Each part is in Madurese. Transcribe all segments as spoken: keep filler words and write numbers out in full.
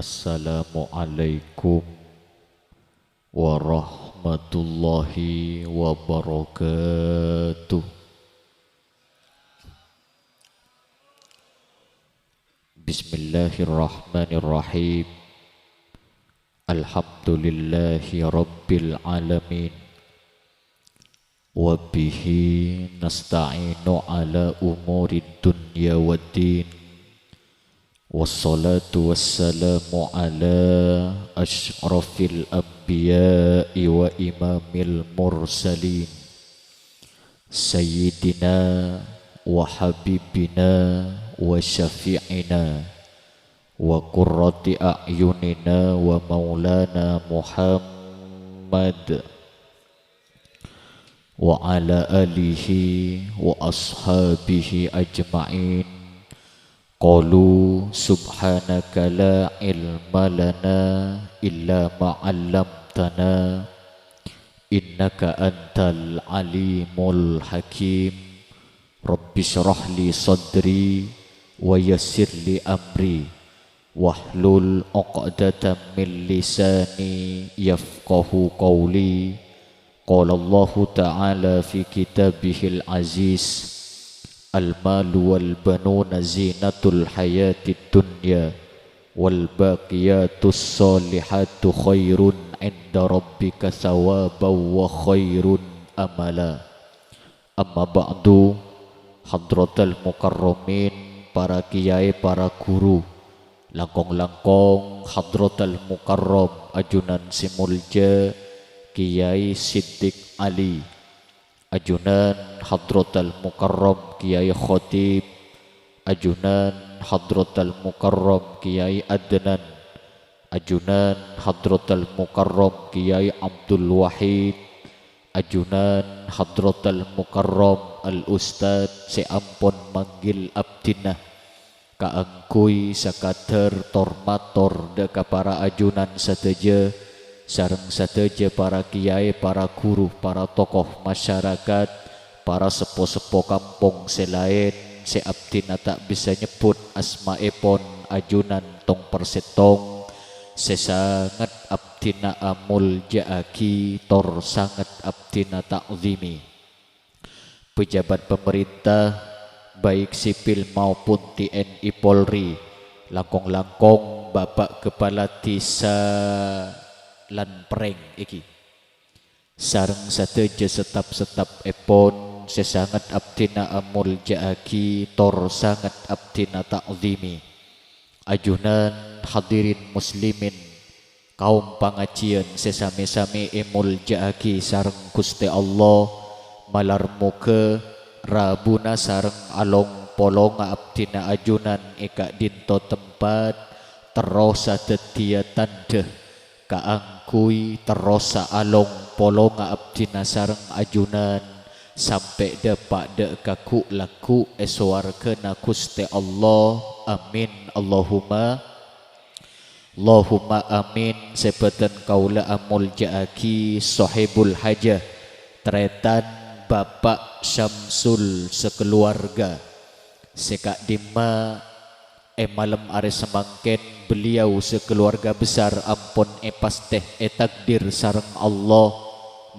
Assalamualaikum warahmatullahi wabarakatuh. Bismillahirrahmanirrahim. Alhamdulillahi rabbil alamin. Wa bihi nasta'inu ala umurid dunya waddin. Wassalatu wassalamu ala asyrafil anbiya'i wa imamil mursalin, sayyidina wa habibina wa syafi'ina wa qurrati a'yunina wa maulana Muhammad wa ala alihi wa ashabihi ajma'in. Qalu subhanaka la ilma lana illa ma 'allamtana, innaka antal alimul hakim. Rabbi shrah li sadri wa yassir li amri, wahlul 'uqdatam min lisani yafqahu qawli. Qala Allahu ta'ala fi kitabihil aziz, "Al-malu wal banuna zinatul hayatid dunya, wal baqiyatus shalihatu khairun 'inda rabbika thawaban wa khairun amala." Amma ba'du, hadratal mukarramin, para kiyaè, para ghuru, langkong-langkong hadratal mukarram ajunan sè molja Kiyaè Siddiq Ali, ajunan hadratal mukarram Kiyaè Khatib, ajunan hadratal mukarram Kiyaè Adnan, ajunan hadratal mukarram Kiyaè Abdul Wahid, ajunan hadratal mukarram Al Ustadz sè ampon manggil abdhina kaangghuy sakadhâr tor-mator dâ' ka para ajunan sadhâjâ, sareng sadhâjâ para kiyaè, para ghuru, para tokoh masyarakat, para seppo-seppo kampong sè laèn sè abdhina ta' bisa nyebbhut asmaèpon ajunan tong per sèttong, sè sanget abdhina amolja'aghi tor sanget abdhina ta'dhimi. Pejabat pemerintah, baik sipil maupun T N I Polri, langkong-langkong Bapak Kepala Desa Lanpreng èghi, sareng sadhâjâ setap-setapèpon sè sanget abdhina amolja'aghi tor sanget abdhina ta'dhimi. Ajunan hadirin muslimin, kaom pangajiyân sè sami-sami èmolja'aghi sareng Ghustè Allah, malar moghâ rabuna sareng along-polongnga abdhina ajunan è ka'dinto tempat terrosa dhâddhiyâ tandhâ kaangghuy terrosa along-polongnga abdhina sareng ajunan sampè' dâpa' dâ' ka ghu'-lagghu' è sowarghâna Ghustè Allah. Amin, Allahumma. Allahumma amin. Sè bâdhân kaulâ amolja'aghi sohibul hajah, tarètan Bapak Syamsul sakaluarga, sè ka'dimma è malem arè samangkèn beliau sakaluarga besar ampon èpastè ètakdir sareng Allah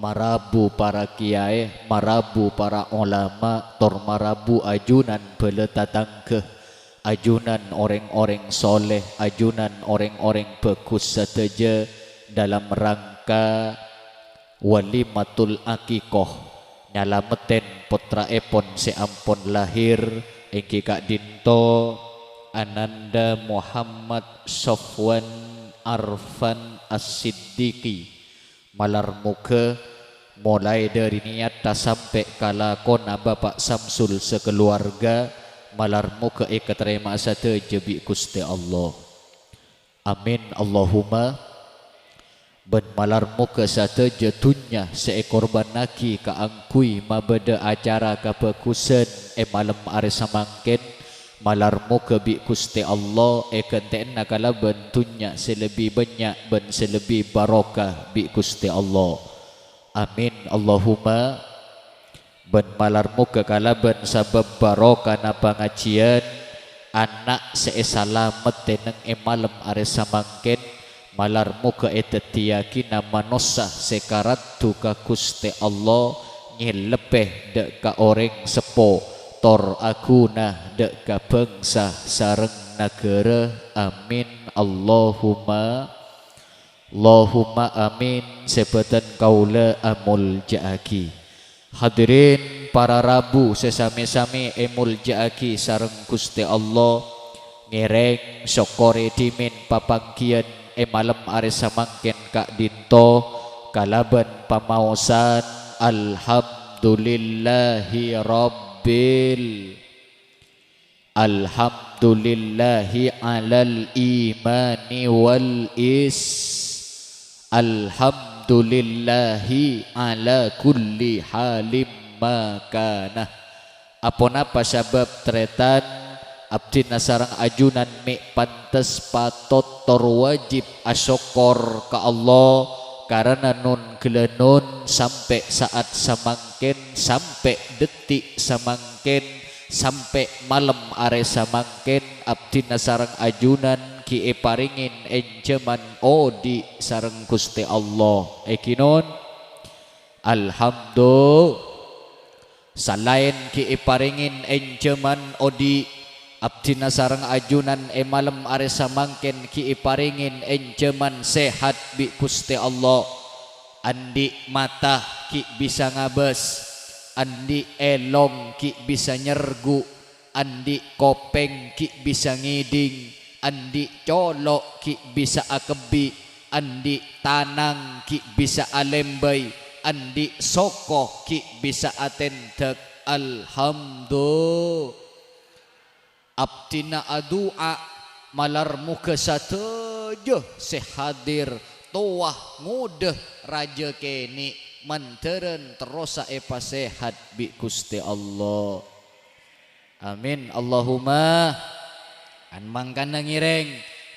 marabu para kiyaè, marabu para olama, tor marabu ajunan bhâlâ tatangghâ, ajunan orèng-orèng soleh, ajunan orèng-orèng bhâghus sadhâjâ dalam rangka walimatul aqiqah, nyalamettè pottraèpon sè ampon lahir, èngghi ka'dinto Ananda Muhammad Sofwan Arfan As-Siddiqi. Malar moghâ molaè dhâri niyatta sampè' ka lakona Bapak Samsul sakaluarga, malar moghâ èkatarèma'a sadhâjâ bi' Ghustè Allah. Amin, Allahumma. Bân malar moghâ sadhâjâ dhunnya sè èkorbhânnaghi kaangghuy mabâdâ acara kabhâghusân è malem arè samangkèn, malar moghâ bi' Ghustè Allah èghântè'ana kalabân dhunnya sè lebbi bânnya' bân sè lebbi barokah bi' Ghustè Allah. Amin, Allahumma. Bân malar moghâ kalabân sabâb barokana pangajiyân, Ana' sè èsalamettè neng è malem arè samangkèn, malar moghâ èdhâddhiyâghina manossa sè karaddhu ka Ghustè Allah, nyèllebbhâ dâ' ka orèng seppo, tor aghuna dâ' ka bhângsa sareng naghârâ. Amin, Allahumma. Allahumma amin, sè bâdhân kaulâ amoljâ'aghi. Hadirin para rabu sè samè-samè èmoljâ'aghi sareng Ghustè Allah, ngèrèng sokkorè dhimèn papangghiyân è malem arè samangkèn ka'dinto kalabân pamaosan alhamdulillahi rabbil Alhamdulillahi alal imani wal is. Alhamdulillahi ala kulli halim ma kana. Aponapa sabâb tarètan abdhina sareng ajunan mè' pantes patot tor wajib asokkor ka Allah karana non-ghâlânon sampè' sa'at samangkèn, sampè' dhetti' samangkèn, sampè' malem arè samangkèn, abdhina sareng ajunan ghi' èparèngè ènjhâman odi' sareng Ghustè Allah. Èghi non? Alhamdu-, Salaèn ghi' èparèngè ènjhâman odi', abdhina sareng ajunan è malem arè samangkèn ghi' èparèngè ènjhâman sehat bi' Ghustè Allah. Andi' mata ghi' bisa ngabâs, andi' èlong ghi' bisa nyerghu', andi' kopèng ghi' bisa ngèdhing, andi' colo' ghi' bisa akebbhi', andi' tanang ghi' bisa alèmbây, andi' soko ghi' bisa atèndhâk. Alhamdu-, Abdhina adu'a malar moghâ sadhâjâ sè hadir, towa, ngodâ, rajâ kènè', mandhârân terrosa èpasehat bi' Ghustè Allah. Amin. Allahumma. An mangkana ngèrèng,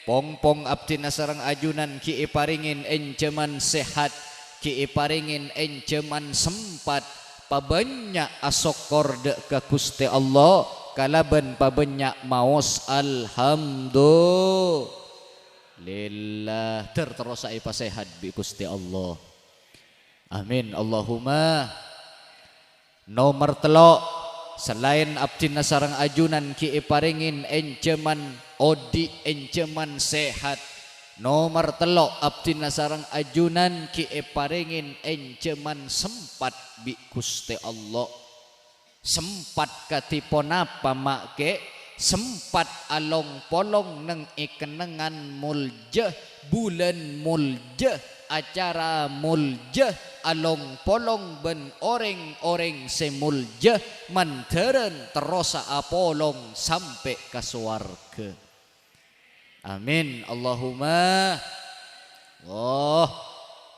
pong-pong abdhina sareng ajunan ghi' èparèngè ènjhâman sehat, ghi' èparèngè ènjhâman sempat, pabânnya' asokkor dâ' ka Ghustè Allah, kalabân pabânnya' maos alhamdulillah. Ter-, terrosa èpasehat bi' Ghustè Allah. Amin. Allahumma. Nomer tello', salaèn abdhina sareng ajunan ghi' èparèngè ènjhâman odi', ènjhâman sehat. Nomer tello', abdhina sareng ajunan ghi' èparèngè ènjhâman sempat bi' Ghustè Allah. Sempat kadhi ponapa, ma' kè? Sempat along-polong neng è kennengngan moljâ, bulân moljâ, acara moljâ, along-polong bân orèng-orèng sè moljâ, mandhârân terrosa apolong sampè' ka sowarghâ. Amin. Allahumma. Allah,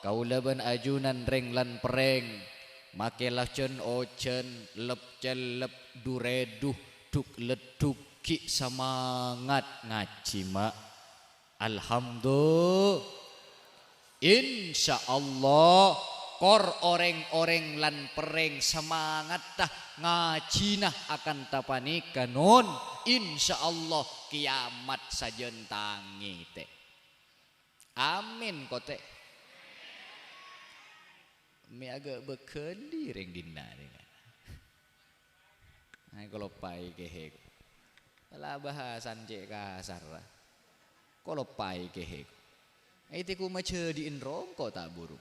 kaulâ bân ajunan rèng lan perrèng, makè lajân ojhân, lep-cellep, du-rèdu, dhuk-leddhuk, ghi' samangat ngajhi, ma'. Alhamdu-, Insyaallah, kor orèng-orèng lan perrèng samangatta ngajhina akanta panèka, non. Insyaallah, kiyamat sajân tangè, tè. Amin, ko, tè. Mè' aghâ' bâghâli rèng dinna', rèng. Ayo, kaloppaè kèhè. La bhâsa cè' kasarra. Kaloppaè kèhè. Ètèko majhâdi'in rongko' ta' buru.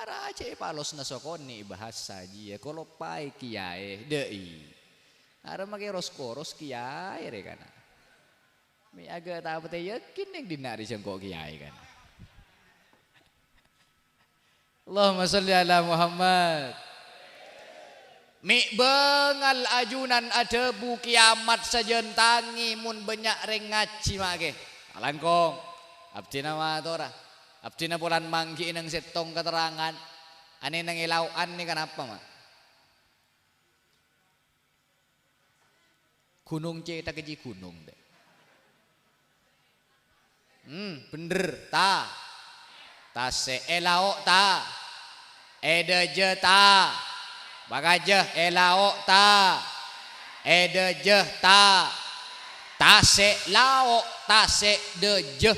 Ara cè' palosna sakonè' bhâsa jiyâ, kaloppaè kèyaè, dâ'i. Ara makè ros-koros kèyaè rè kana. Mè' aghâ' ta' patè yakin neng dinna' rè sèngko' kèyaè kana. Allahumma sholli ala Muhammad. Mè' bângal ajunan adhâbu kiyamat sajân tangè mon bânnya' rèng ngajhi, ma' kè. Alangkong. Abdhina matora. Abdhina polana mangghi'i neng sèttong katerrangan. Anè neng è lao'an nè kanapa, ma'? Ghunong cèthagghâ jiyâ ghunong, tè. Hmm, bhendher, ta. Tasè', è lao', ta. È dâjâ, ta. Pakajâ, è lao', ta. È dâjâ, ta. Tasè' lao', tasè' dâjâ.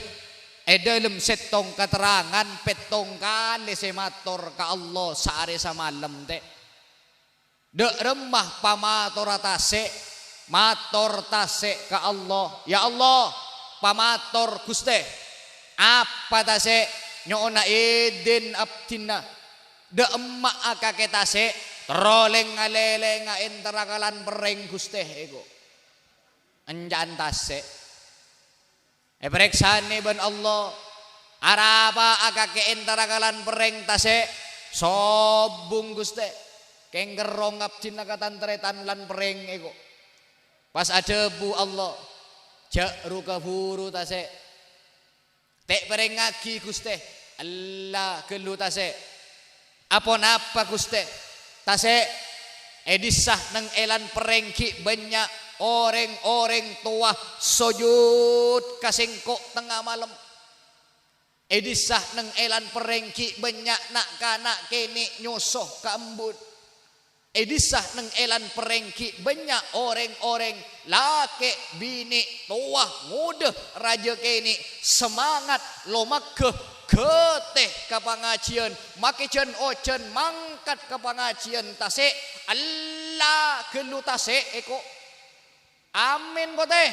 È dâlem sèttong katerrangan pèttong kalè sè mator ka Allah saarè samalem, tè. Dâ' remma pamatorra tasè', mator tasè' ka Allah, "Ya Allah, pamator, Ghustè." "Apa tasè'?" "Nyo'ona idin abdhina. Dâ' emma'a kakè tasè', terro lèng-ngalèlènga entara kalan perrèng, Ghustè, èko." Enca'an tasè'. Èparèksanè bân Allah, "Arapa'a kakè entara kalan perrèng tasè'?" "Sobung, Ghustè. Kèng kerrong abdhina katantarètan lan perrèng èko." Pas adhâbu Allah, "Jhâ' ru-kabhuru tasè'. Tè' pèrèngngaghi, Ghustè. Ella ghâllu tasè'." "Aponapa, Ghustè?" "Tasè', è dissa' neng è lan perrèng ghi' bânnya' orèng-orèng towa sojud ka sèngko' tengnga malem. È dissa' neng è lan perrèng ghi' bânnya' na'-kana' kènè' nyoso ka embu'na. È dissa' neng è lan perrèng ghi' bânnya' orèng-orèng, lakè', binè', towa, ngodâ, rajâ kènè', semangat, lomagghâ, ghâtè ka pangajiyân, makè jân-ojân mangkat ka pangajiyân tasè', ella ghâllu tasè' èko." Amin, kote.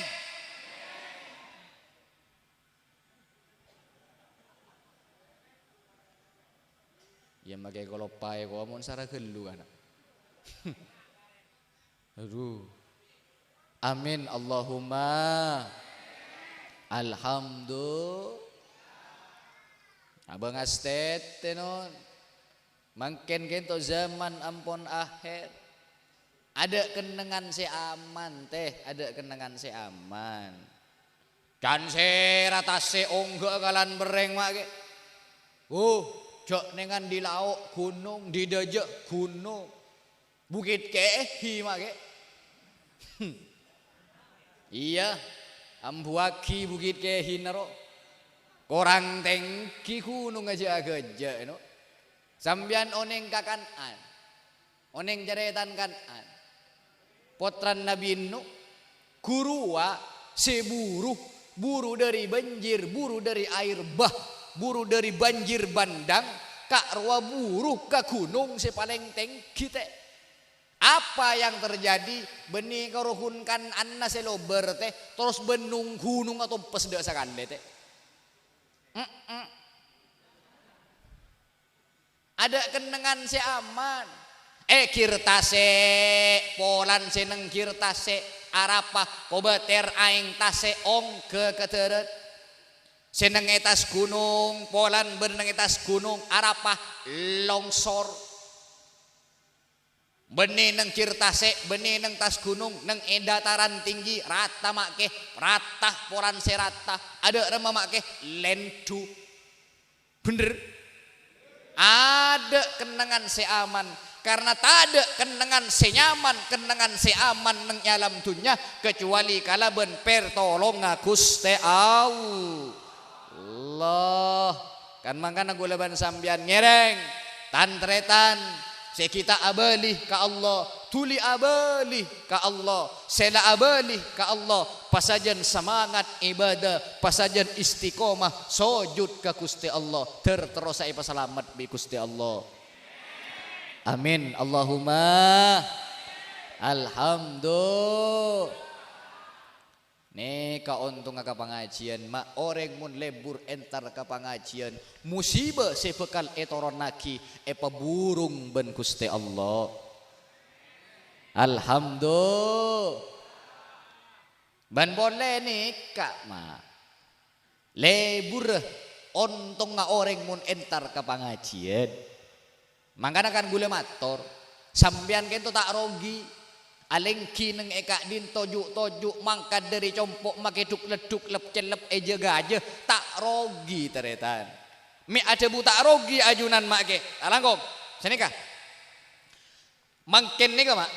Iyâ, makè kaloppaè kowa mon sara ghâllu, kana'. Aduh. Amin, Allahumma. Alhamdulillah. Abâ' ngastètè, non. Mangkèn ghânto zaman ampon akhèr. Adâ' kennengngan sè aman, tè. Adâ' kennengngan sè aman. Can sèra tasè' ongghâ kalan perrèng, ma' kè. Oh, jhâ' nèngan di lao' ghunong, di dâjâ ghunong. Bukit Kehi, ma' kè. Iyâ, ambuwâghi Bukit Kehi nèro. Korang tèngghi ghunong ajâ-aghâjâ, no. Sampèyan onèng ka Kan'an. Onèng carètana Kan'an. Pottrana Nabi Nuh, ghuruwâ sè buru, buru dâri banjir, buru dâri aèr bâ, buru dâri banjir bandang, ka' rowa buru ka ghunong sè palèng tèngghi, tè. Apa yang terjadi? Bânnè karo ghun Kan'anna sè lobâr, tè, terros bân-, ghunongnga tompes dâ' sakalè, tè. Mm-mm. Adâ' kennengngan sè aman. È, ghir tasè', polana sè neng ghir tasè', arapa, kobâtèr aèng tasè' ongghâ ka dârât. Sè neng è attas ghunong, polana bân neng è attas ghunong, arapa, longsor. Bânnè neng ghir tasè', bânnè neng attas ghunong, neng è dataran tinggi, rata ma' kè, rata, polana sè rata, adâ' remma ma' kè, lèndhu. Bhender? Adâ' kennengngan sè aman, karna tadâ' kennengngan sè nyaman, kennengngan sè aman neng è alam dhunnya, kacobâli kalabân pèrtolongnga Ghustè Allah. Kan mangkana kaulâ bân sampèyan ngèrèng, tan-tarètan, sè ghi' ta' abâli ka Allah, dhuli abâli ka Allah, sè la abâli ka Allah, pasajân samangat ibadah, pasajân istiqomah sojud ka Ghustè Allah, ter-, terrosa èpasalamet bi' Ghustè Allah. Amin. Allahumma. Alhamdulillah. Nèka ontongnga ka pangajiyân, ma' orèng mon lebur entar ka pangajiyân, musibâ sè bhâkal ètoronnaghi èpabhurung bân Ghustè Allah. Alhamdulillah. Bân polè nèka, ma'. Leburrâ ontongnga orèng mon entar ka pangajiyân. Mangkana kan kaulâ mator, sampèyan kènto ta' rogi. Alèngghi neng è ka'dinto ju'-toju' mangkat dâri compo' makè dhuk-leddhuk lep-cellep èjâgâ ajâ, ta' rogi, tarètan. Mè' adhâbu ta' rogi ajunan ma' kè. Ta' langkong. Sanèka. Mangkèn nèka, ma',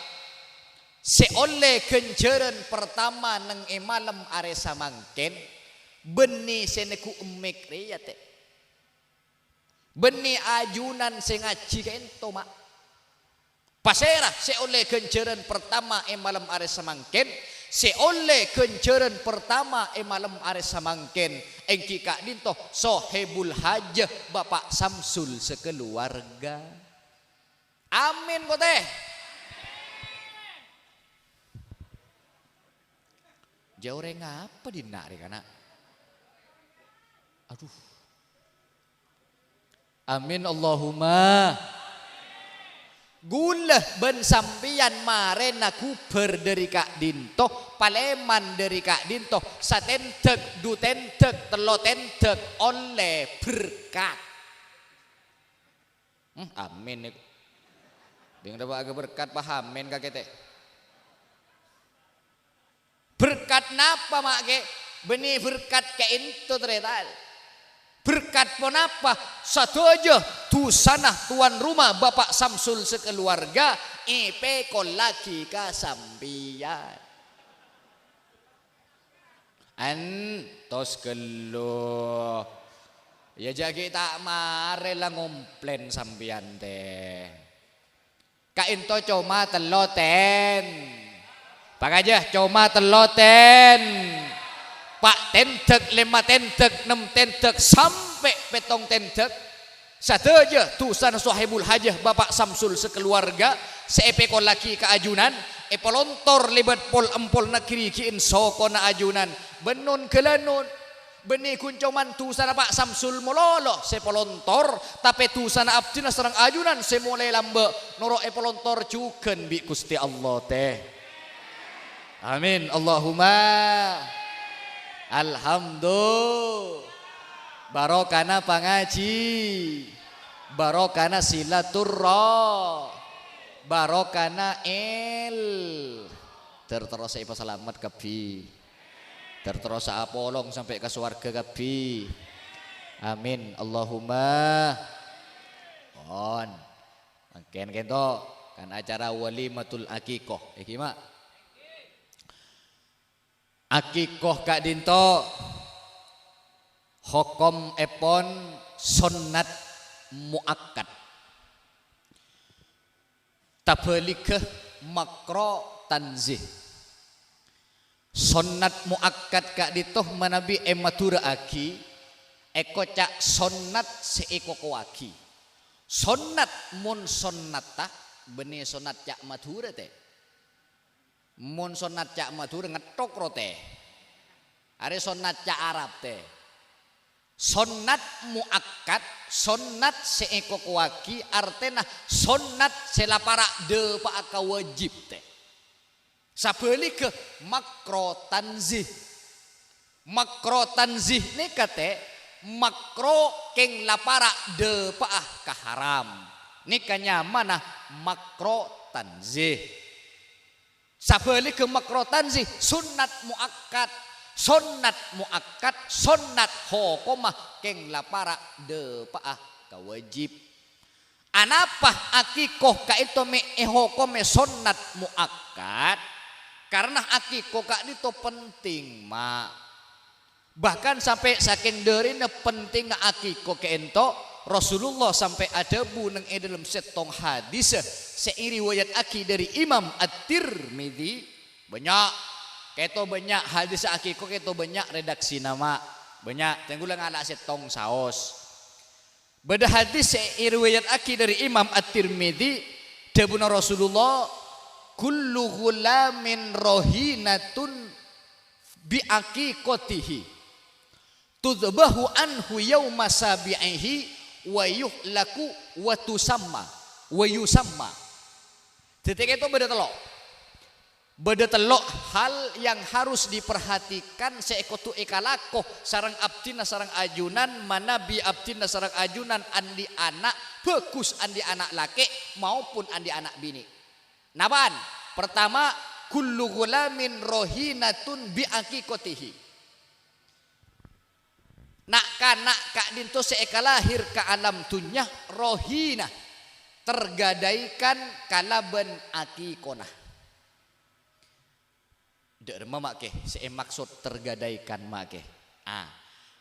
sè ollè ghânjhârân partama neng è malem arè samangkèn, bânnè sè neggu' emmèk rèya, tè. Bânnè ajunan sè ngajhi ka'ènto, ma'. Pasèra sè ollè ghânjhârân partama è malem arè samangkèn? Sè ollè ghânjhârân pertama è malem arè samangkèn èngghi ka'dinto sohibul hajah Bapa' Samsul sakaluwarga. Amin, potè. Jhâ' orèng apa dinna' rè, kana'? Adhu. Amin, Allahumma. Ghulâ bân sampèyan marèna ghubâr dhâri ka'dinto, palèman dhâri ka'dinto, satèndhâk, du tèndhâk, tello tèndhâk, ollè berkat. Hmm, amin, nèko. Bhing dâpa' ka berkat, pahamin ka kètè. Berkat napa, ma' kè? Bânnè berkat ka'dinto, tarètan. Berkat ponapa? Sadhâjâ dusana tuan rumah Bapa' Samsul sakaluwarga èpèkollaghi ka sampèyan. Èntos ghâllu. Iyâ, jhâ' ghi' ta' marè la ngomplèn sampèyan, tè. Ka'dinto coma tello tèn-, pangajâ, coma tello tèn-, pa' tèndhâk, lèma tèndhâk, nem tèndhâk, sampè' pèttong tèndhâk. Sadhâjâ dusana sohibul hajah Bapa' Samsul sakaluwarga sè èpèkollaghi ka ajunan, èpalontor lèbât pol-empol naghârighâ'ân sokona ajunan, bân non-ghâlânon. Bânnè ghun coma dusana Pa' Samsul malolo sè palontor, tapè dusana abdhina sareng ajunan sè molaè lambâ' noro' èpalontor jhughân bi' Ghustè Allah, tè. Amin. Allahumma. Alhamdulillah. Barokana pangajhi. Barokana silaturra-, barokana el-, ter-, terros èpasalamet kabbhi. Ter-, terros apolong sampè' ka sowarga kabbhi. Amin. Allahumma. Pon. Mangkèn kento kan acara walimatul aqiqah. Èngghi, Ma'? Aqiqah ka'dinto hokomèpon sonnat muakkad. Tabhâligghâ makro tanzih. Sonnat muakkad ka'dinto manabi èmadhurâ'aghi, èkoca' sonnat sè èkokowaghi. Sonnat mon sonnatta, bânnè sonnat ca' Madhurâ, tè. Mon sonnat ca' Madhurâ ngetthok ro, tè. Arè sonnat ca' Arab, tè. Sonnat muakkad, sonnat sè èkokowaghi, artèna sonnat sè la para' dâpa'a ka wajib, tè. Sabhâligghâ, makro tanzih. Makro tanzih nèka, tè, makro kèng la para' dâpa'a ka haram. Nèka nyamana makro tanzih. Sabhâligghâ makro tanzih, sunnat muakkad. Sunnat muakkad, sunnat hokomma kèng la para' dâpa'a ka wajib. Anapa akiko ka'dinto mè' èhokomè sonnat muakkad? Karna akiko ka'dinto penting, Ma'. Bahkan sampè' sakèng dhârina pentingnga akiko ka'dinto, Rasulullah sampè' adhâbu neng è dhâlem sèttong hadis sè èriwayataghi dhâri Imam At-Tirmidzi. Bânnya', kèto bânnya' hadis akiko, kèto bânnya' redaksina, Ma'. Bânnya', tèngghu la ngala' sèttong saos. Bâdâ hadis sè èriwayataghi dhâri Imam At-Tirmidzi, dhâbuna Rasulullah, "Kullu ghulamin rahinatun bi aqiqatihi, tudzbahu anhu yauma sabi'ihi, wa yuhlaku, wa tusamma, wa yusamma." Dhâddhi, kèto bâdâ tello'. Bâdâ tello' hal yang harus diperhatikan sè kodhu èkalako sareng abdhina sareng ajunan, manabi abdhina sareng ajunan andi' ana', bhâghus andi' ana' lakè' maupun andi' ana' binè'. Napa'an? Pertama, kullu ghulamin rohinatun bi aqiqatihi. Na'-kana' ka'dinto sè èkalahèr ka alam dhunnya rohina, tergadaikan kalabân akikona. Dâ' remma ma' kè sè èmaksod tergadaikan ma' kè? A.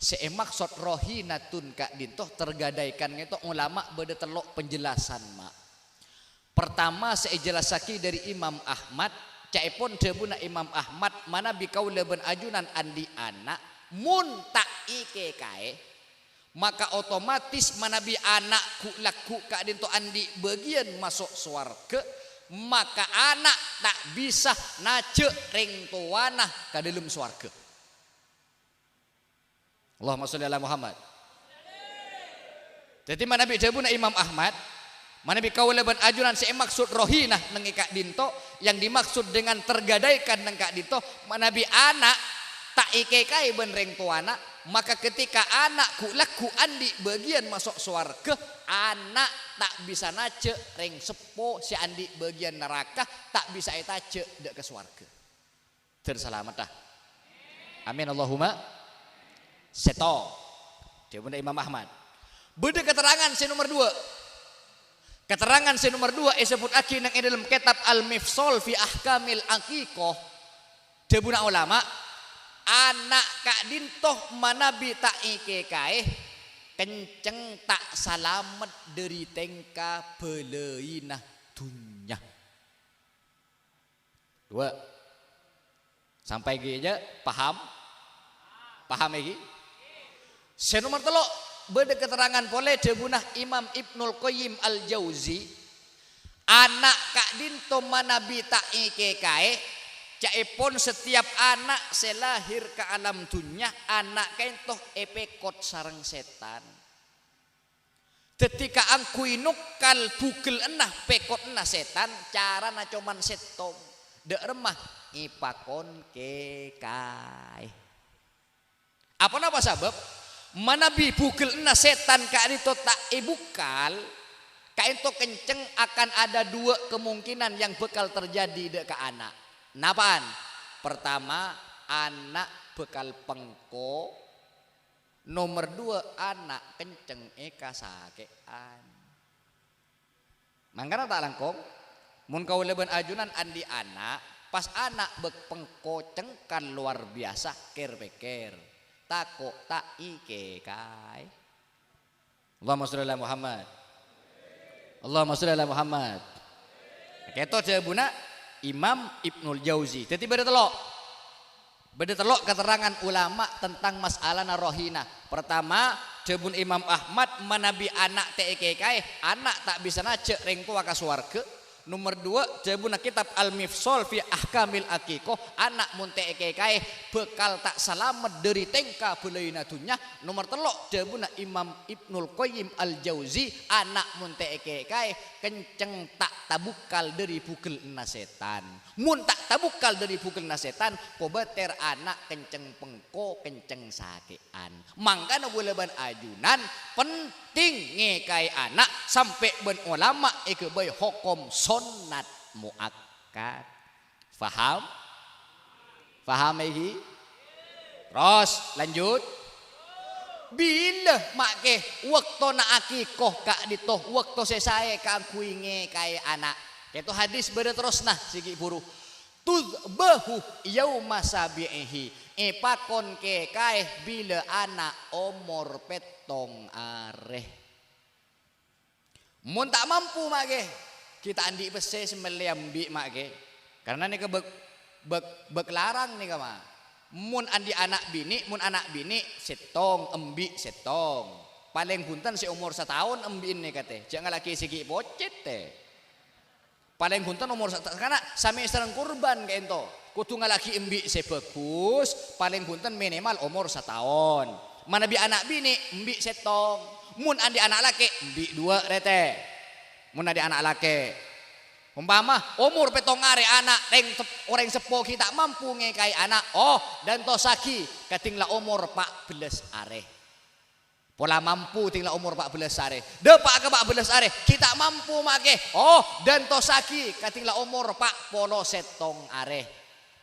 Sè èmaksod rohinatun ka'dinto tergadaikan ngèto ulama bâdâ tello' penjelasan, Ma'. Pertama, sè èjellassaghi dhâri Imam Ahmad, Ca'èpon dhâbuna Imam Ahmad, "Manabi kaulâ bân ajunan andi' ana', mon ta' èkèkaè, maka otomatis manabi ana' ghu'-lagghu' ka'dinto andi' bâgiyân maso' sowarghâ, maka ana' ta' bisa najâ' rèng towana ka dâlem sowarghâ." Allahumma sholli ala Muhammad. Dhâddhi, manabi dhâbuna Imam Ahmad, manabi kaulâ bân ajunan sè èmaksud rohina neng è ka'dinto, yang dimaksud dengan tergadaikan neng ka'dinto, manabi ana' ta' èkèkaè bân rèng towana, maka ketika ana' ghu'-lagghu' andi' bâgiyân maso' sowarghâ, ana' ta' bisa najâ' rèng seppo sè andi' bâgiyân naraka, ta' bisa ètajâ' dâ' ka sowarghâ. Dhâr salameddhâ. Amin, Allahumma. Sèttong. Dhâbuna Imam Ahmad. Bâdâ katerrangan sè nomer duwâ'. Katerrangan sè nomer duwâ' èsebbhuttaghi neng è dâlem kètab Al-Mifsal fi Ahkamil Aqiqah. Dhâbuna ulama, ana' ka'dinto manabi ta' èkèkaè, kencèng ta' salamet dâri tèngka bâlâina dhunnya. Duwâ'. Sampè' ghi' jâ', paham? Paham ghi? Sè nomer tello', bâdâ katerrangan polè dhâbuna Imam Ibnul Qayyim Al-Jauzi, ana' ka'dinto manabi ta' èkèkaè, ca'èpon setiap ana' sè lahir ka alam dhunnya, ana' ka'dinto èpèkot sareng sètan. Dhâddhi kaangghuy nokkal bhughellâna pèkotanna sètan, carana coma sèttong. Dâ' remma èpakon kèkaè. Aponapa sabâb? Manabi bhughellâna sètan ka'dinto ta' èbukkal, ka'dinto kencèng akan ada dua kemungkinan yang bakal terjadi dâ' ka ana'. Napa'an? Pertama, ana' bakal pengko. Nomer duwâ', ana' kencèng èkasakè'an. Mangkana ta' langkong, mon kaulâ bân ajunan andi' ana', pas ana' bâk pengko cengkal lowar biyasa, kèr-pèkkèr, tako' ta' èkèkaè. Allahumma sholli ala Muhammad. Allahumma sholli ala Muhammad. Kèto dhâbuna Imam Ibnul Jauzi. Dhâddhi bâdâ tello'. Bâdâ tello' katerrangan ulama tentang masalana rohina. Pertama, dhâbuna Imam Ahmad, manabi ana' ta' èkèkaè, ana' ta' bisa najâ' rèng towa ka sowarghâ. Nomer duwâ', dhâbuna kètab Al-Mifsal fi Ahkamil Aqiqah, ana' mon ta' èkèkaè bhâkal ta' salamet dâri tèngka bâlâina dhunnya. Nomer tello', dhâbuna Imam Ibnul Qayyim Al-Jauzi, ana' mon ta' èkèkaè, kencèng ta' tabukkal dâri bhughellâna sètan. Mon ta' tabukkal dâri bhughellâna sètan, kobâtèr ana' kencèng pengko, kencèng sakè'an. Mangkana kaulâ bân ajunan penting ngèkaè ana' sampè' bân olama èghâbây hokom sonnat muakkad. Paham? Paham, èghi? Terros, lanjut. Bilâ, ma' kè, bâktona akiko ka'dinto, bâkto sè saè kaangghuy ngèkaè ana'. Kèto hadis bâdâ terrosna, sè ghi' bhuru. "Tudzbahu yauma sabi'ihi." Èpakon kèkaè bilâ ana' omor pèttong arè. Mon ta' mampu, ma' kè, ghi' ta' andi' pèssè sè mellè embi', ma' kè. Karna nèka bâk, bâk, bâk larang nèka, ma'. Mon andi' ana' binè', mon ana' binè' sèttong, embi' sèttong. Palèng bhunten sè omor sataon embi'na nèka, tè. Jhâ' ngalaghiyâ sè ghi' pocèt, tè. Palèng bhunten omor sa-, karna samè sareng kurban ka'dinto. Kodhu ngalaghiyâ embi' sè bhâghus, palèng bhunten minimal omor sataon. Manabi ana' binè', embi' sèttong. Mon andi' ana' lakè', embi' duwâ' rètè. Mon andi' ana' lakè'. Ompama omor pèttong arè ana' rèng sep-, orèng seppo ghi' ta' mampu ngèkaè ana', oh, dântossaghi kadhing la omor pa' bellâs arè. Pola mampu dhing la omor pa' bellâs arè. Dâpa' ka pa' bellâs arè, ghi' ta' mampu, ma' kè. Oh, dântossaghi kadhing la omor pa' polo sèttong arè.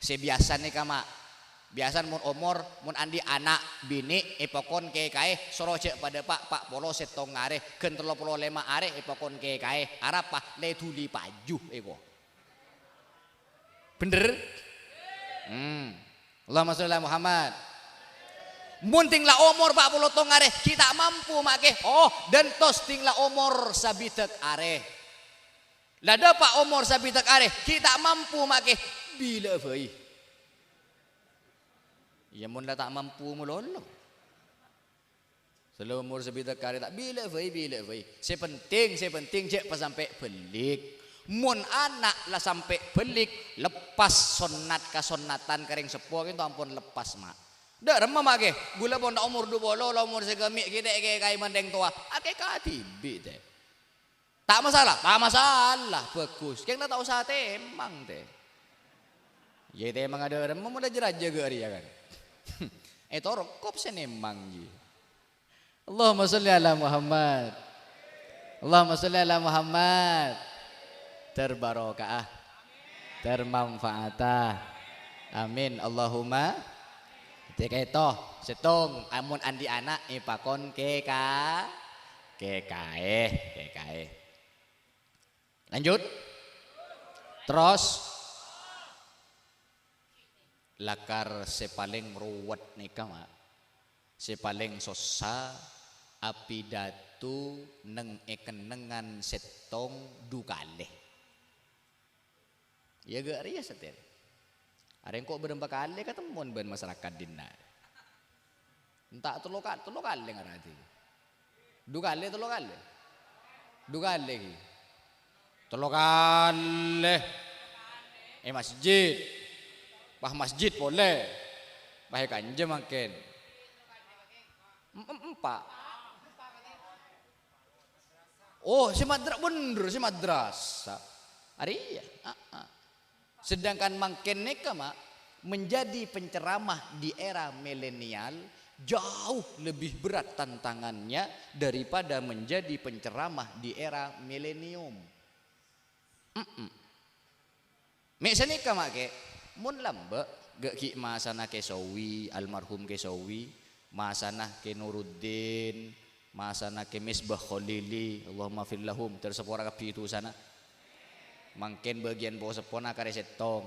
Sè biyasa nèka, ma'. Biyasana mon omor, mon andi' ana' binè' èpakon kèkaè, soro jhâ' padâ pa', pa' polo sèttong arè, ghân tello polo lèma arè èpakon kèkaè. Arapa? Lè dhuli paju, èko. Bhender? Hmm. Allahumma sholli ala Muhammad. Mon dhing la omor pa' polo tong arè, ghi' ta' mampu, ma' kè. Oh, dântos dhing la omor sabidhâk arè. La dâpa' omor sabidhâk arè, ghi' ta' mampu, ma' kè. Bilâ'â bhâi. Iyâ, mon la ta' mampu malolo. Sè la omor sabidhâk arè ta' bilâ'â bhâi, bilâ'â bhâi. Sè penting, sè penting jhâ' pas sampè' bâlik. Mon ana' la sampè' bâlik, lepas sonnat kasonnatan ka rèng seppo kènto ampon lepas, Ma'. Dâ' remma, Ma', kè? Ghulâ pon la omor du polo, la omor sèkemmè' kètè' kè kaè mandeng towa. Akè kadhibi', tè. Ta' masalah? Ta' masalah. Bhâghus. Kèng la ta' osa tèmang, tè. Iyâ, tèmang adâ' remma mon la jâ-rajâ ghâ' rèya, kan. Ètoro' kop sè nèmang, jiyâ. Allahumma sholli ala Muhammad. Allahumma sholli ala Muhammad. Terbarokah. Termanfaat. Amin. Allahumma. Tè kèto, sèttong, amon andi' ana' èpakon kè ka-, kè kaè, kè kaè. Lanjut. Terros. Lakar sè palèng ruwet nèka, Ma'. Sè palèng sossa apidato neng è kennengngan sèttong du kalè. Iyâ, ghâ' rèya satèya. Arèng ko' bârâmpa kalè katemmon bân masarakat dinna'. Enta' tello ka-, tello kalè ngaradi. Du kalè, tello kalè? Du kalè, ghi. Tello kalè. È masjid. Pas masjid polè. Pas è kanja mangkèn. Em-, em-, empa'. Oh, sè madra-, bhender, sè madrasah. Arèya, ah, ah. Sedangkan mangkèn nèka, Ma', menjadi penceramah di era milenial jauh lebih berat tantangannya daripada menjadi penceramah di era milenium. Mm-mm. Mè' sanèka, Ma', kè, mon lambâ', ghâ' ghi' masana Kè Sowi, almarhum Kè Sowi, masana Kè Nuruddin, masana Kè Misbah Kholili, Allahumma fir lahum, ter sapora kabbhi dusana. Mangkèn bâgiyân po-seppona karè sèttong,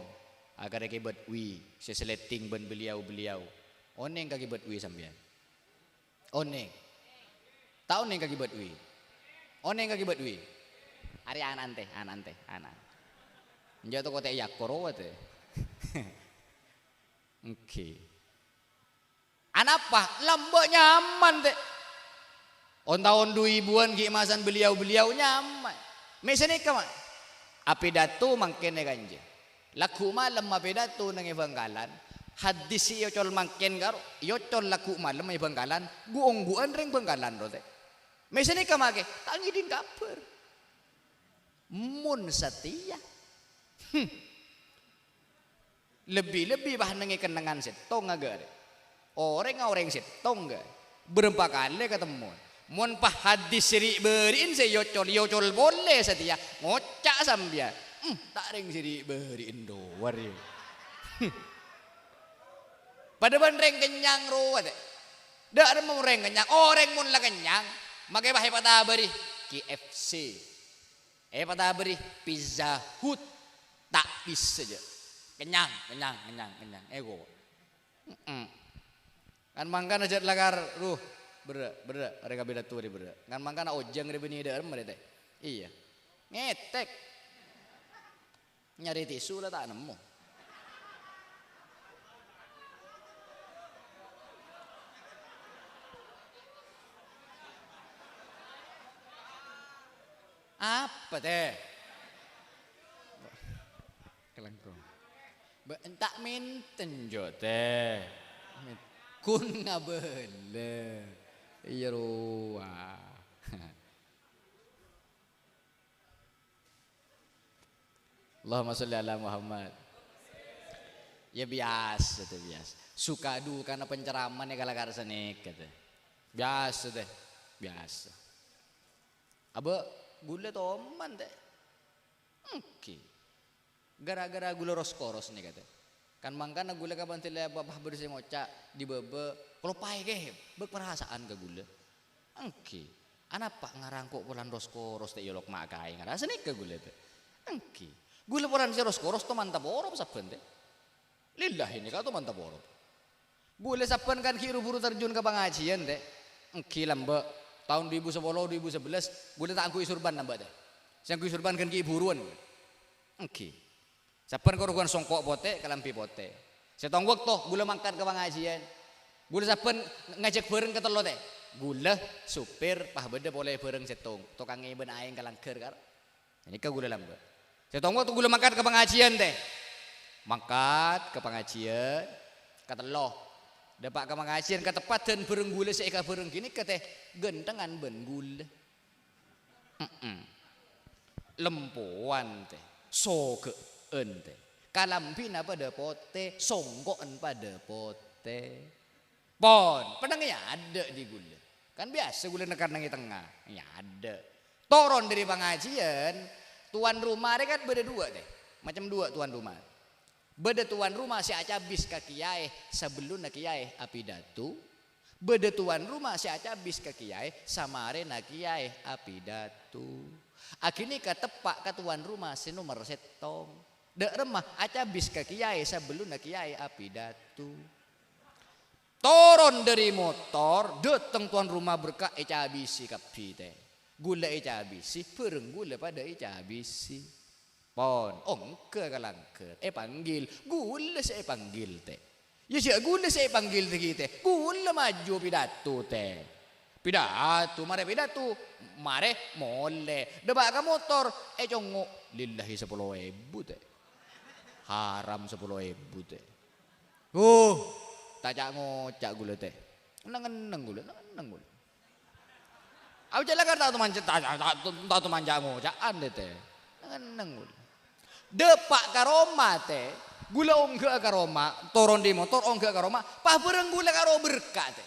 akarè Kè Badwi, sè seleting bân beliau-beliau. Onèng ka Kè Badwi sampèyan? Onèng. Ta' onèng ka Kè Badwi? Onèng ka Kè Badwi? Arè ana'na tè, ana'na tè, ana'. Enjâ' to kote' yakor, tè. Èngghi. Anapa? Lambâ' nyaman, tè. On-taon du èbuwân ghi' masan beliau-beliau nyaman. Mè' sanèka, Ma'. Apidato mangkèn è kanja. Lagghu' malem apidato neng è Bangkalan, hadis sè èocol mangkèn karo èocol lagghu' malem è Bangkalan, ghu-ongghuwân rèng Bangkalan ro tè. Mè' sanèka makè, ta' ngèdhing kabhâr. Mon satèya. Hmm. Lebbi-lebbi pas neng è kennengngan sèttong aghârè. Orèngnga orèng sèttong, ghâ. Bârâmpa kalè katemmon. Mon pas hadis sè ri'-bâri'in sè èocol, èocol polè satèya, ngoca' sampèyan, "Hmm, ta' rèng sè ri'-bâri'in rowa rèya." Padâ bân rèng kennyang rowa, tè. Dâ' remma rèng kennyang. Orèng mon la kennyang, makè pas èpatabâri K F C. Èpatabâri Pizza Hut. Ta' bisa, jâ. Kennyang, kennyang, kennyang, kennyang. Èko. Heeh. Kan mangkana jhât lakar, ruh, berrâ', berrâ', arè kabhi datu rè berrâ'. Kan mangkana ojhâng rè bânnè dâ' remma rè tè. Iyâ. Ngètèk. Nyarè tisu la ta' nemmo. Apa, tè? Kalangkong. Bâ-, enta' mènten, jhâ', tè. Kun ngabâlâ. Iyâ, rowa. Allahumma sholli ala Muhammad. Iyâ, biyasa, tè, biyasa. Suka dukana penceramah nèka lakar sanèka, tè. Biyasa, tè. Biyasa. Abâ', ghulâ toman, tè. Èngghi. Ghârâ-ghârâ ghulâ ros-koros nèka, tè. Kan mangkana ghulâ kapan tèla bâbâ bârâs ngoca' è bâbâ, "Kalopaè kè, bâk parasaan ka ghulâ." Èngghi. Anapa ngarangko' polana ros-koros, tè, yolok ma' kaè ngarasa nèka ghulâ, tè. Èngghi. Ghulâ polana sè ros-koros toman taporop sabbhân, tè. Lillahi nèka toman taporop. Ghulâ sabbhân kan ghi' ru-buru terjun ka pangajiyân, tè. Èngghi lambâ'. Taon du èbu sapolo, du èbu sabellâs, ghulâ ta' angghuy surban lambâ', tè. Sè angghuy surban kan ghi' buruwân. Èngghi. Sabbhân kor ghun songko' potè, kalambhi potè. Sèttong bâkto ghulâ mangkat ka pangajiân. Ghulâ sabbhân ngajhâk bhâreng katello tè. Ghulâ, sopir, pas bâdâ polè bhâreng sèttong, tokang ngèbâna aèng ka langghâr, kar. Ghânèka ghulâ lambâ'. Sèttong bâkto ghulâ mangkat ka pangajiân tè. Mangkat ka pangajiân, katello. Dâpa' ka pangajiân, kateppadhân bhâreng ghulâ sè èkabhâreng ghânèka tè, ghânthengan bân ghulâ. Mm-mm. Lempowan tè, soghâ'ân tè. Kalambhina padâ potè, songko'en padâ potè. Pon, pennang èadâ' dhi ghulâ. Kan biyasa ghulâ nèkar neng è tengnga, èadâ'. Toron dâri pangajiân, towan roma rè kan bâdâ duwâ' tè. Macem duwâ' towan roma. Bâdâ towan roma sè acabis ka kèyaè sabellunna kèyaè apidato. Bâdâ towan roma sè acabis ka kèyaè samarèna kèyaè apidato. Aghânèka teppa' ka towan roma sè nomer sèttong. Dâ' remma acabis ka kèyaè sabellunna kèyaè apidato. Toron dâri motor, dâteng towan roma berka' ècabisi kabbhi tè. Ghulâ ècabisi, bhâreng ghulâ padâ ècabisi. Pon, ongghâ ka langghâr, èpanggil, ghulâ sè èpanggil tè. Iyâ, jhâ' ghulâ sè èpanggil dhâggi' tè, ghulâ maju pidato tè. Pidato, marè pidato, marè molè. Dâpa' ka motor, ècongngo', lillahi sapolo èbu tè. Haram sapolo èbu tè. Huh, ta' ca'-ngoca' ghulâ tè. Neng-enneng ghulâ, neng-enneng ghulâ. Abâ' jhâ' lakar ta' toman-, ta-, ta-, ta-, ta' toman ca'-ngoca'an tè. Neng-enneng ghulâ. Dâpa' ka roma tè, ghulâ ongghâ'â ka roma, toron dâri motor ongghâ'â ka roma, pas bhâreng ghulâ karo berka' tè.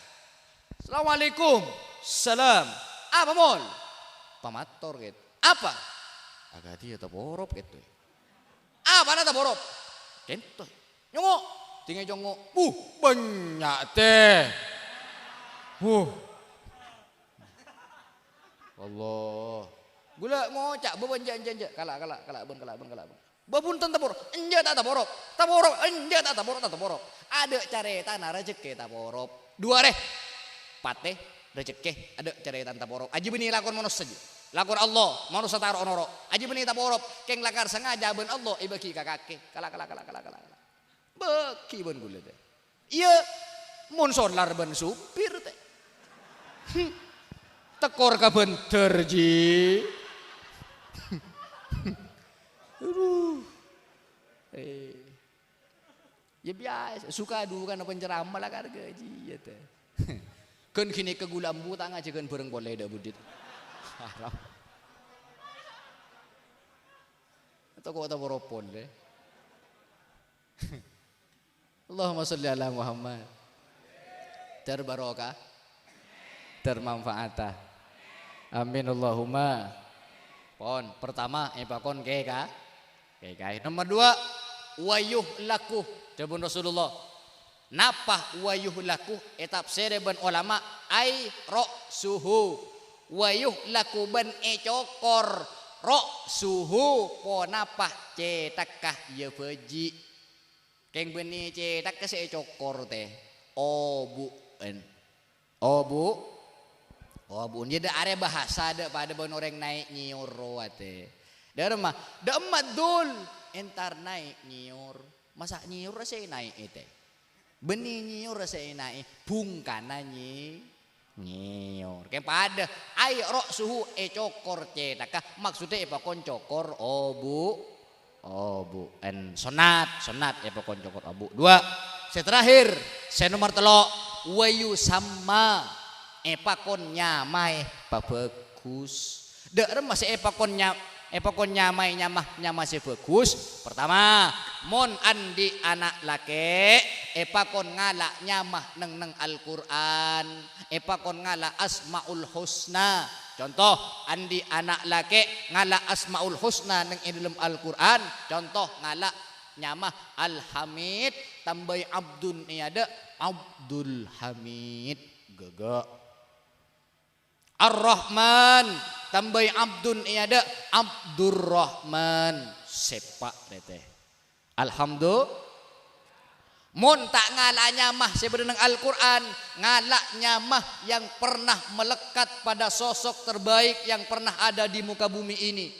"Assalamualaikum." "Salam." "Apa, Mol?" "Pamator, Kèt." "Apa?" "Akadhi ya taporop, Kèt." "Apana taporop?" "Kènto." Nyongngo'. Dingngè congngo'. Buh, bânnya' tè. Buh. Allah. Ghulâ ngoca', "Bâ, bâ, enjâ', enjâ', enjâ'. Kala', kala', kala', bân, kala', bân, kala', bân." "Bâ, bhunten taporop." "Enjâ', ta' taporop." "Taporop." "Enjâ', ta' taporop, ta' taporop." Adâ' carètana rajhekkè taporop. Duwâ' rè. Patè, rajhekkè, adâ' carètana taporop. Ajâ bânnè lakon manossa, jâ. Lakon Allah, manossa taro' noro'. Ajâ bânnè taporop. Kèng lakar sangaja bân Allah èbâghi ka kakè. Kala', kala', kala', kala', kala', kala'. Bâghi bân ghulâ tè. Iyâ, mon solar bân supir tè. Hmm. Tekor ka bhender, jhi. Aduh. Eh. Iyâ biyasa, suka duka na penceramah la karga jiyâ tè. Ghân ghânèka ghulâ ambu ta' ngajhâghân bhâreng polè dâ' budhit. Haram. Toko ta' boro polè. Allahumma sholli ala Muhammad. Terbarokah. Termanfaata. Amin Allahumma. Pon, pertama, èpakon kè ka-, kè kaè. Nomor dua, wa yuhlaku. Dhâbuna Rasulullah. Napa wa yuhlaku? Ètafsèrè bân olama, ai ra'suhu. Wa yuhlaku bân ècokor ra'suhu, ponapa cèthakka iyâ bhâji'. Kèng bânnè cèthakka sè ècokor tè, obu'en. Obu', obu'en. Iyâ dâ' arè bahasa dâ' padâ bân orèng naè' nyèyor rowa tè. Dâ' remma, dâ' emma dul, entar naè' nyèyor. Masa' nyèyor sè naè' tè. Bânnè nyèyor sè naè', bungkana nyè-, nyèyor. Kèng padâ, ai ra'suhu ècokor cèthakka, maksoddhâ èpakon cokor obu-, obu'en. Sonnat, sonnat èpakon cokor obu'. Dua. Sè terakhir, sè nomer tello', wa yusamma, èpakon nyamaè pabhâghus. Dâ' remma sè èpakon nya-, èpakon nyamaè nyama, nyama sè bhâghus? Pertama, mon andi' ana' lakè', èpakon ngala' nyama neng-neng Al-Qur'an, èpakon ngala' Asmaul Husna. Conto, andi' ana' lakè' ngala' Asmaul Husna neng è dâlem Al-Qur'an, conto ngala' nyama Al-Hamid, tambâi Abdun è adâ', Abdul Hamid. Ghâghâ. Ar-Rahman, tambâi Abdun è adâ', Abdurrahman. Sèpa' rètè. Alhamdu-, mon ta' ngala' nyama sè bâdâ neng Al-Qur'an, ngala' nyama yang pernah melekat pada sosok terbaik yang pernah ada di muka bumi ini.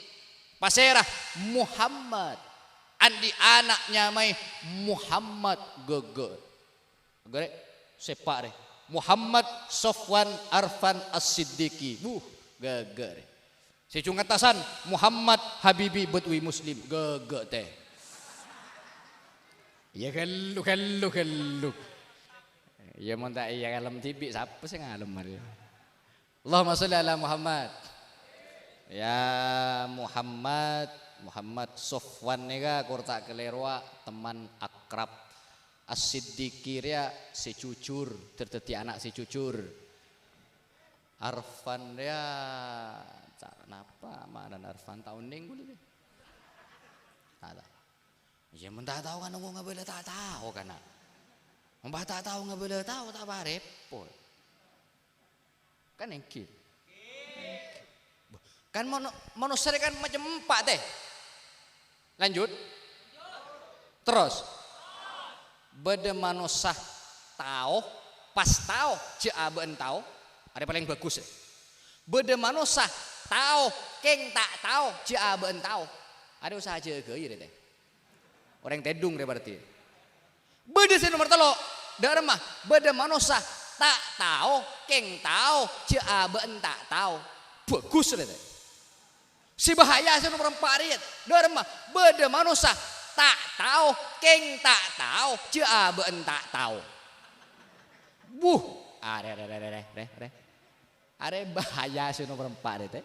Pasèra? Muhammad. Andi' ana' nyamaè Muhammad, ghâghâ'. Ghârè', sèpa' rè. Muhammad Sofwan Arfan As-Siddiqi. Wuh, ghâghâ' rè. Sè jhung attasan, Muhammad Habibi Badwi Muslim. Ghâghâ' tè. Iyâ, ghellu, ghellu, ghellu. Iyâ, mon ta' iyâ kalem dhibi', sapa sè ngalem arèya? Allahumma sholli ala Muhammad. Ya Muhammad, Muhammad Sofwan nèka kor ta' kalèrowa, teman akrab. As-Siddiqi rèya sè jujur, ter-, dhâddhi ana' sè jujur. Arfan rèya, ta-, napa ma'nana Arfan, ta' onèng kulâ, dhi. Ta' tao. Iyâ, mon ta' tao kan, ongghu ngabâlâ ta' tao, kana'. Mon pas ta' tao ngabâlâ tao, ta' parèpot. Kan èngghi. Kan mano-, manossa rè kan macem empa', tè. Lanjut. Terros. Bâdâ manossa tao, pas tao, jhâ' abâ'na tao. Arè palèng bhâghus, rè. Bâdâ manossa tao, kèng ta' tao, jhâ' abâ'na tao. Arè usaha jâgâi, rè, tè. Orèng tèdung rè bârârtè. Bâdâ sè nomer tello', dâ' remma, bâdâ manossa ta' tao, kèng tao, jhâ' abâ'na ta' tao. Bhâghus rè, tè. Sè bahaya sè nomer empa' rèya, dâ' remma, bâdâ manossa ta' tao, kèng ta' tao, jhâ' abâ'na ta' tao. Wuh, arè, rè, rè. Arè bahaya sè nomer empa' rèya, tè.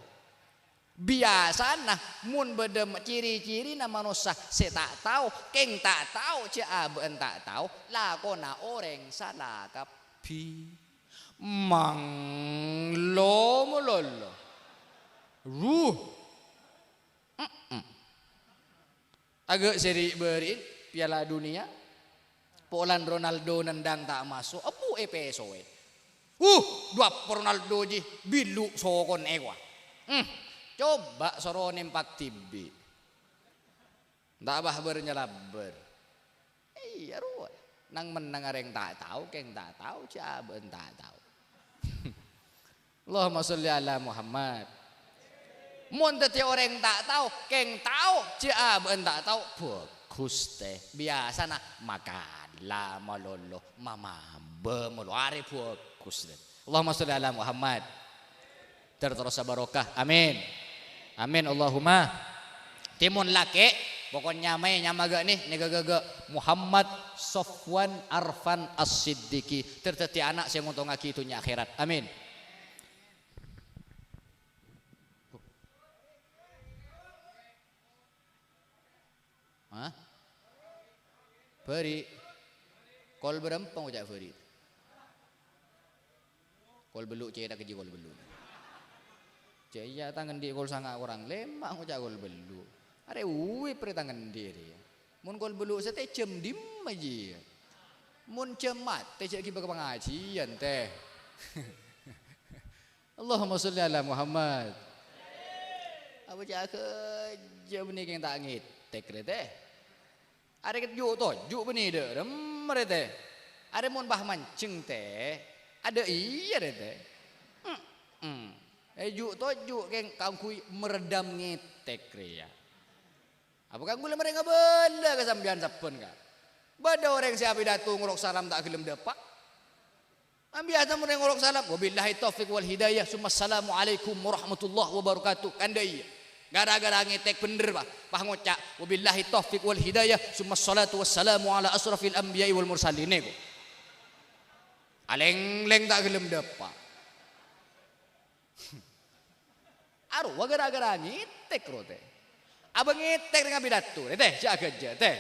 Biyasana, mon bâdâ ma-, ciri-cirina manossa sè ta' tao, kèng ta' tao, jhâ' abâ'na ta' tao, lakona orèng sala kabbhi. Manglo malolo. Ruh. Mm-mm. Aghâ' sè ri'-bâri'in Piala Dunia, polana Ronaldo nendang ta' maso', ebu èpèsowè. Uh, duwâ' Ronaldo jiyâ, billu' sokon èkowa. Hmm, coba soro nempak dhibi'. Ta' bâh bâr nyalabbâr. Iyâ, rowa. Nang-mennang arèng ta' tao, kèng ta' tao, jhâ' abâ'na ta' tao. Allahumma sholli ala Muhammad. Mon dhâddhi orèng ta' tao, kèng tao, jhâ' abâ'na ta' tao, bhâghus, tè. Biyasana makala malolo, mamambâ malolo, arè bhâghus, tè. Allahumma sholli ala Muhammad. Ter-, terrosa barokah. Amin. Amin, Allahumma. Tè mon lakè', pokok nyamaè nyama ghâ' nè, nèka ghâ', ghâ', Muhammad Sofwan Arfan As-Siddiqi. Ter-, dhâddhi ana' sè ngontongngaghi dhunnya akhèrat. Amin. Hah? Bâri'. Kol bârâmpa ngoca' bâri'? Kol bellu' cètak jiyâ kol bellu'. Jâ' iyâ tang andi' kol sanga' korang lèma' ngoca' kol bellu'. Arè uwip rè tang andi' rè. Mon kol bellu' satèya jhâm dimma jiyâ? Mon jhâm matè jhâ' ghibâ ka pangajiyân, tè. Allahumma sholli ala Muhammad. Apa jâ' ghâjâ bânnè kèng ta' ngètèk rè, tè? Arè ju'-toju' bânnè dâ' remma rè, tè? Arè mon bâ manjheng, tè? Adâ' iyâ rè, tè? Mm-mm. È ju'-toju' kèng kaangghuy meredam ngètèk rèya. Apa kaangghuy la marè ngabâlâ ka sampèyan sabbhân, ka? Bâdâ orèng sè apidato ngolok salam ta' ghellem dâpa'. Ambiyasa mon orèng ngolok salam, "Wabillahi taufiq wal hidayah, summa assalamu alaikum warahmatullahi wabarakatuh." Kan dâ' iyâ. Gara-gara ngètèk bhendher, Pak. Pas ngoca', "Wabillahi taufiq wal hidayah, summa assalatu wassalamu ala asyrafil anbiya'i wal mursalin." Nèko. Alèng-lèng ta' ghellem dâpa'. Arowa gara-gara ngètèk, ro, tè. Abâ ngètèk rèng apidato, rè, tè, jâ' ghâjâ, tè.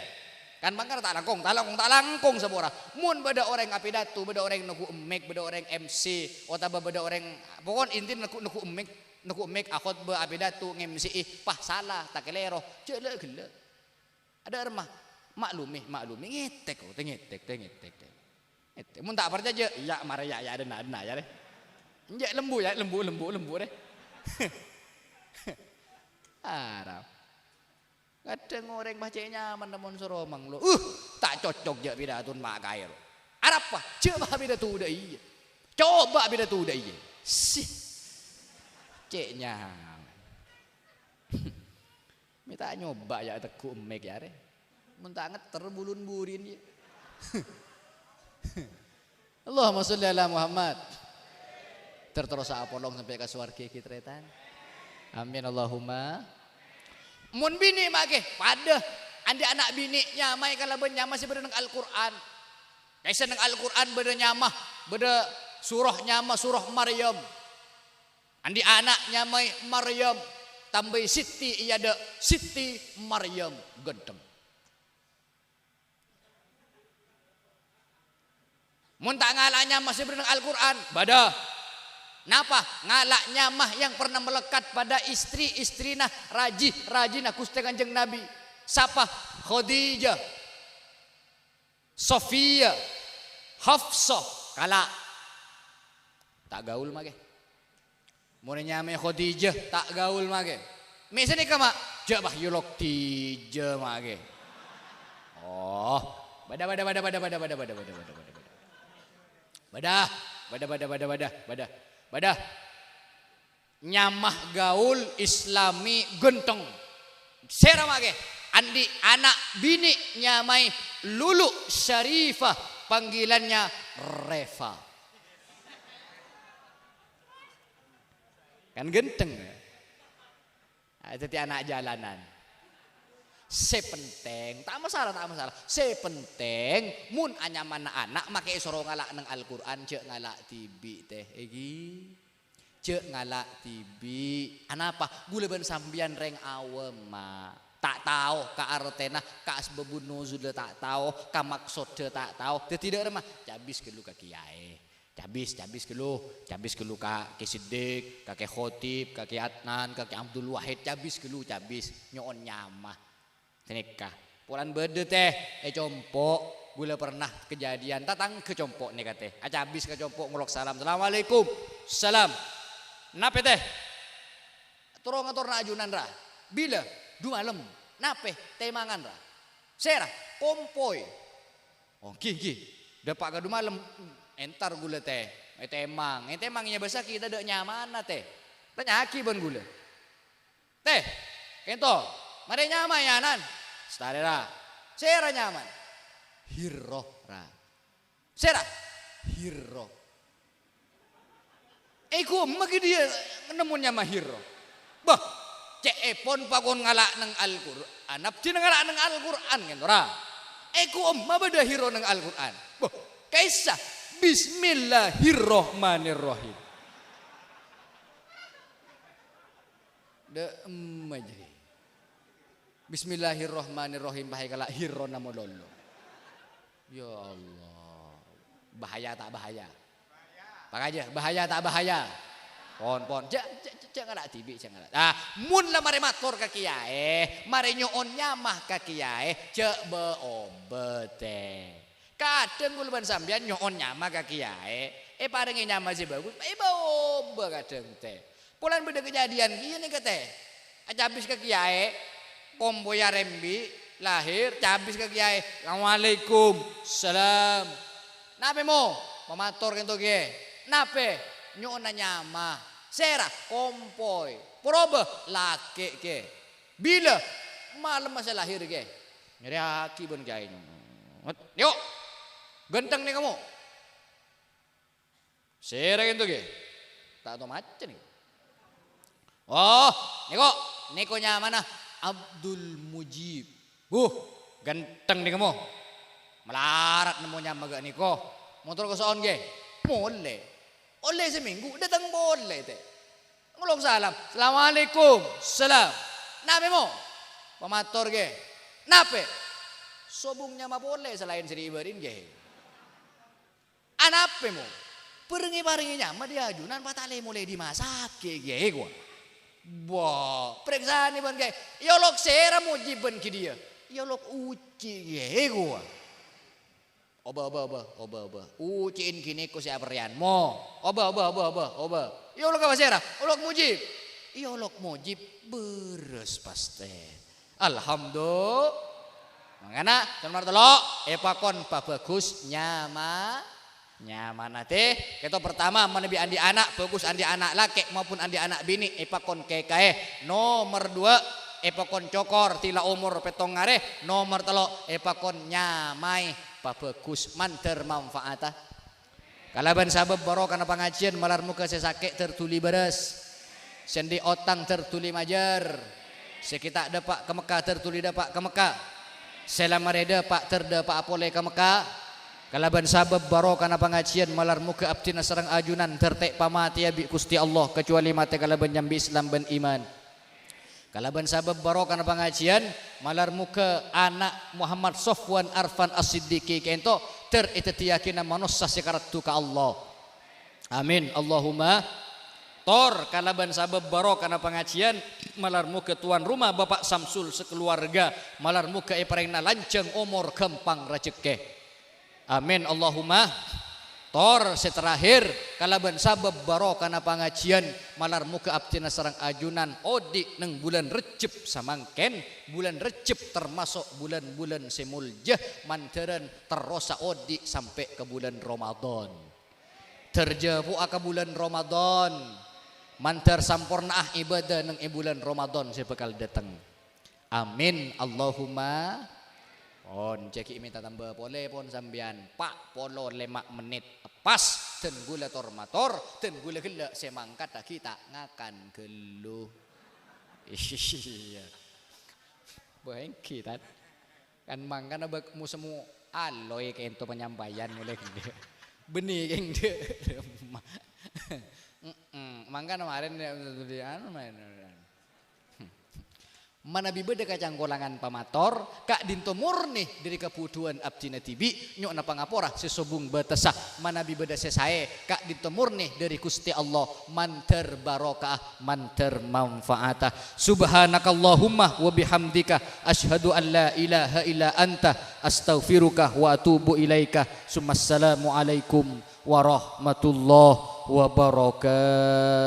Kan mangkana ta' langkong, ta' langkong, ta' langkong sapora. Mon bâdâ orèng apidato, bâdâ orèng neggu' mic, bâdâ orèng M C, otabâ bâdâ orèng, pokon intina neggu', neggu' mic, neggu' mic, akhotbah, apidato, ng-M C-è, pas sala, ta' kalèro, jâ' la ghellâ'. Adâ' remma, maklumi, maklumi, ngètèk, oh, tè ngètèk, tè ngètèk, tè. Ngètèk. Mon ta' parcajâ, iyâ, mara iyâ, iyâ, dâna, dâna, iyâ, rè. Enjâ' lembu, iyâ, lembu, lembu, lembu, rè. Aram. Kadhâng orèng pas cè' nyaman mon soro manglo. Uh, ta' cocok jâ' pidatona ma' kaè, ro. Arapa? Jâ' bâ pidato dâ' iyâ. Coba pidato dâ' iyâ. Sih. Cè' nyaman. Mè' ta' nyoba, yâ, ateggu' mic, yâ, rè. Mon ta' ngetter bulun burin, ya. Allahumma sholli ala Muhammad. Terterus apolong sampai ka sowarga iki, tarètan. Amin, Allahumma. Mon binè' ma' ghi, padâ. Andi' ana' binè' nyamaè kalabân nyama sè bâdâ neng Al-Qur'an. Ka'issa neng Al-Qur'an bâdâ nyama, bâdâ surah nyama, surah Maryam. Andi' ana' nyamaè Maryam, tambâi Siti è adâ', Siti Maryam, ghântheng. Mon ta' ngala' nyama sè bâdâ neng Al-Qur'an, bâdâ. Napa? Ngala' nyama yang pernah melekat pada istri-istrina, raji-rajina Ghustè Kanjeng Nabi. Sapa? Khadijah, Sofia, Hafsah, kala'. Ta' gaul ma' ghi. Mon nyamaè Khadijah, ta' gaul ma' ghi. Mè' sanèka, ma'? Jhâ' bâ, yolok Dija ma' ghi. Oh, bâdâ, bâdâ, bâdâ. Bâdâ, bâdâ, bâdâ. Bâdâ, bâdâ, bâdâ. Nyama gaul, Islami, ghântheng. Sèra ma' ghi. Andi' ana' binè' nyamaè Lulu Syarifah, panggilannya Reva. Kan ghântheng, ya? Ah, dhâddhi ana' jalanan. Sè pentèng, ta' masalah, ta' masalah. Sè pentèng, mon anyamana ana', makè èsoro ngala' neng Al-Qur'an, jhâ' ngala' dhibi', tè. Èghi. Jhâ' ngala' dhibi'. Anapa? Ghulâ bân sampèyan rèng awam, ma'. Ta' tao ka artèna, ka asbabun nuzul ta' tao, ka maksoddhâ ta' tao. Dhâddhi dhâ' remma, cabis ghâllu ka kiyaè. Cabis, cabis ghâllu, cabis ghâllu ka Kè Siddiq, ka Kè Khotib, ka Kè Adnan, ka Kè Abdul Wahid, cabis ghâllu, cabis, nyo'on nyama. Sanèka. Polana bâdâ, tè, è compo', ghulâ pernah kejadian, tatangghâ compo' nèka, tè. Acabis ka compo' ngolok salam, "Assalamualaikum." "Salam." "Napè, tè?" "Toro' ngatorna ajunan, ra." "Bilâ?" "Dhu malem." "Napè?" "Tèmangan, ra." "Sèra?" "Kompoy." "Oh, ghi, ghi. Dâpa' ka dhu malem, entar ghulâ, tè. Ètèmang. Ètèmang nyabâsaghi tadâ' nyamana, tè. Tanya'aghi bân ghulâ." "Tè, kento. Marè nyama, ya, Nan." "Èstarè, ra." "Sèra nyamana?" "Hirro, ra." "Sèra?" "Hirro." È ghuwâ emma ghi' dhiyâ nemmo nyama Hirro. Bâh, cè'èpon pakon ngala' neng Al-Qur'an. Abdhina ngala' neng Al-Qur'an, kento, ra. È ghuwâ emma bâdâ Hirro neng Al-Qur'an. Bâh, ka'issa, Bismillahirrahmanirrahim. Dâ' emma jârèya. Bismillahirrahmanirrahim, bâhâi kala' Hirrona malolo. Ya Allah. Bahaya ta' bahaya? Pakajâ, bahaya ta' bahaya? Pon, pon. Jhâ', jhâ', jhâ', jhâ' ngala' dhibi', jhâ' ngala'. Ah, mon la marè mator ka kiyaè, marè nyo'on nyama ka kiyaè, jhâ' bâ-obâ, tè. Kadhâng ghulâ bân sampèyan nyo'on nyama ka kiyaè, èparèngè nyama sè bhâghus, èbâ-obâ kadhâng, tè. Polana bâdâ kejadian ghiyâ nèka, tè. Acabis ka kiyaè, kompoyya rembi', lahèr, cabis ka kiyaè, "Assalamualaikum." "Salam." "Napè, Mo?" "Mamator kento, Kè." "Napè?" "Nyo'ona nyama." "Sèra?" "Kompoy." "Poro bâ?" "Lakè', Kè." "Bilâ?" "Malemma sè lahèr, Kè." "Nyarèyaghi bân kiyaè." "Nyo'. Ghântheng nèka, Mo." "Sèra kento, Kè?" "Ta' tao maca, nèko." "Oh, nèko, nèko nyamana Abdul Mujib." "Huh, ghântheng nèko, Mo. Malarat nemmo nyama ghâ' nèko. Motor koso'on, Kè?" "Molè." Ollè samènggu, dâteng polè, tè. Ngolok salam, "Assalamualaikum." "Salam." "Napè, Mo?" "Pamator, Kè." "Napè?" "Sobung nyama polè salaèn sè dhi-bâdhi'in, Kè." "Anapè, Mo?" "Bâreng èparèngè nyama dâri ajunan, patalè molè dimasakè, Kè, kowa." "Bâh, parèksanè bân, Kè. Èolok sèra Mujib bân ghi' dhiyâ?" "Èolok Uci, Kè, kowa." "Obâ, obâ, obâ, obâ, obâ. Uci'in ghi' nèko sè aperrèyan, Mo. Obâ, obâ, obâ, obâ, obâ." "Èolok apa sèra?" "Olok Mujib." "Èolok Mujib, bârâs pastè." Alhamdulillah. Mangkana, coma tolo', èpakon pabhâghus nyama, nyamana, tè. Kento pertama, manabi andi' ana', bhâghus andi' ana' lakè' maupun andi' ana' binè', èpakon kèkaè. Nomer duwâ', èpakon cokor, dila omor pèttong arè, nomer tello' èpakon nyamaè pabhâghus, mandhâr manfaata. Kalabân sabâb barokana pangajiyân, malar moghâ sè sakè' dâr dhuli bârâs, sè andi' otang dâr dhuli majâr, sè ghi' ta' dâpa' ka Mekka dâr dhuli dâpa' ka Mekka, sè la marè dâpa' dâr dâpa'a polè ka Mekka. Kalabân sabâb barokana pangajiyân, malar moghâ abdhina sareng ajunan dâr ta' pamatèya bi' Ghustè Allah, kacuali matè kalabân nyambi Islam bân iman. Kalabân sabâb barokana pangajiyân, malar moghâ ana' Muhammad Sofwan Arfan As-Siddiqi ka'ento dâr èdhâddhiyâghinâ manossa sè karaddhu ka Allah. Amin, Allahumma. Tor kalabân sabâb barokana pangajiyân, malar moghâ towan roma Bapa' Samsul sakaluwarga, malar moghâ èparèngana lanjhâng omor, ghâmpang rajhekkè. Amin, Allahumma. Tor sè terakhir, kalabân sabâb barokana pangajiyân, malar moghâ abdhina sareng ajunan odi' neng bulân Rejjeb samangkèn. Bulân Rejjeb tamaso' bulân-bulân sè molja, mandhârân terrosa odi' sampè' ka bulân Ramadan. Dâr jhâbuwâ ka bulân Ramadan, mandhâr samporna'a ibadah neng è bulân Ramadan sè bhâkal dâteng. Amin, Allahumma. Pon, jhâ' ghi' mènta tamba polè, pon, sampèyan. Pa' polo lèma' mennit pas, dân ghulâ tor-mator, dân ghulâ ghellâ' sè mangkaddhâ ghi' ta' ngakan ghâllu. Iyâ. Bâ èngghi, Tad. Kan mangkana bâk-, mo-, sèmo aloy ka'ento panyampaian molaè ghellâ'. Bânnè kèng dâ'. Mm-mm. Mangkana marèn, anu, marèn. Manabi bâdâ kacangkolangan pamator, ka'dinto morne dâri kabudhuwân abdhina dhibi', nyo'ona pangapora sè sobung bâtessa. Manabi bâdâ sè saè, ka'dinto morne dâri Ghustè Allah, mandhâr barokah, mandhâr manfaata. Subhanakallahumma wa bihamdika, asyhadu an la ilaha illa anta, astaghfiruka wa atubu ilaika. Summassalamualaikum warahmatullahi wabarakatuh.